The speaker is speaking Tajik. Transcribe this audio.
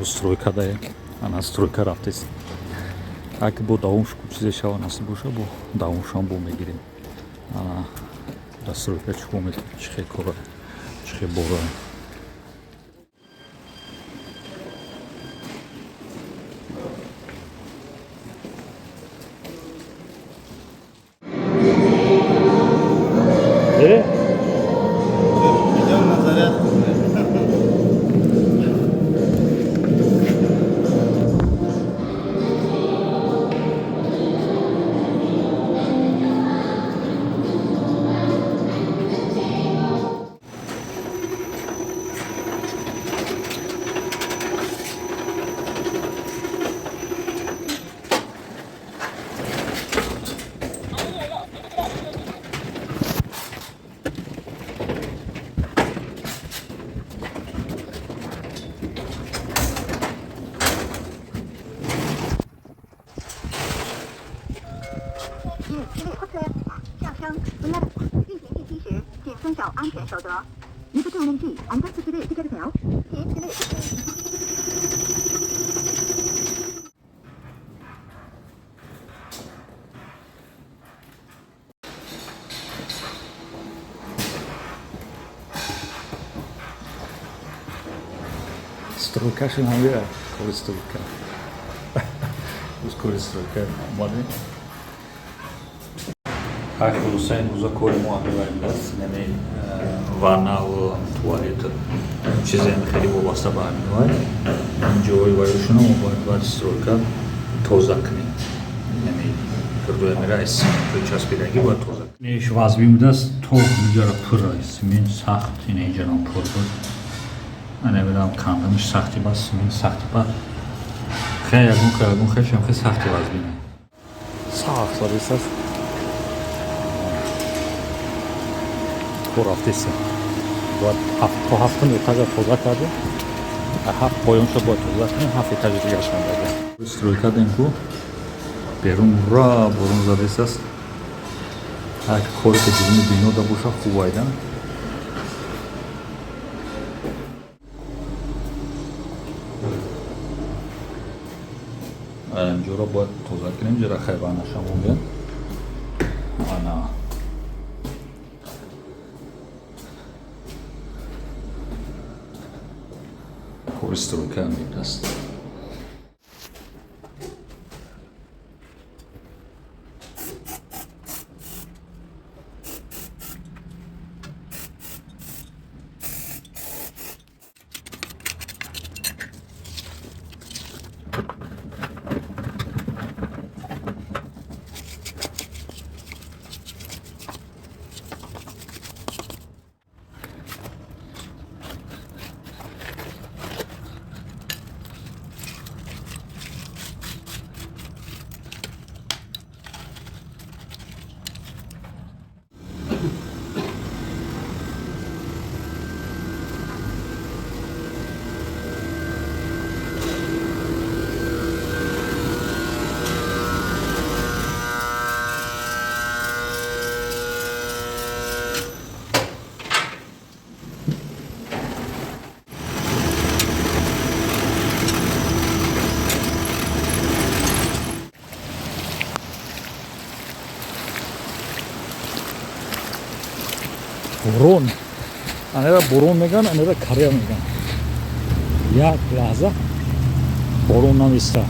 Стройка даем, ана стройка рафтест. Аки бо давом чизе шава, насиб боша, бо давомшам бо мегирем. Ана дар стройка чӣ кор мекунем, чӣ хел кора, чӣ хел бора. Э? Идем на зарядку, блядь. 上升运行电梯时，请遵守安全守则。이부터오는지 안전수칙을 지켜주세요. Стройка шин ҳамира, кори стройка. Рӯз кори стройка омадем. Ҳай, хулоса, имрӯза кори мо ҳамиваимдаст, нами ваннаву туалет, чизем хеле вобаста ба ҳаминвай. Ҷои ваюшуно мо бояд баъди стройка тоза кунем. Нами кирдоямира аз цементои часпидагӣ бояд тоза кунем. Иш вазбин будааст, то инҷара пур цемент сахт, ина инҷарам пур буд. Ман намедонам, канданаш сахти ба цемент сахти ба хе ягон хе ягон хешам хе сахти вазбина. Сахт задистаст. Кор рафтеста. Бояд то ҳафтум этажа тоза кардем. Ҳафт поёнша бояд тоза кунем, ҳафт этажи дигараш мондага. Стройка дем ку берун ура борон задистаст. Ҳар коре ки дурини бино да боша, хуб айда. Инҷоро бояд тоза кунем, ҷара хайванаша монда. Ана кори стройка мебудаст. Борон, анера борон меган, анера каря меган. Як лаҳза борон наместа.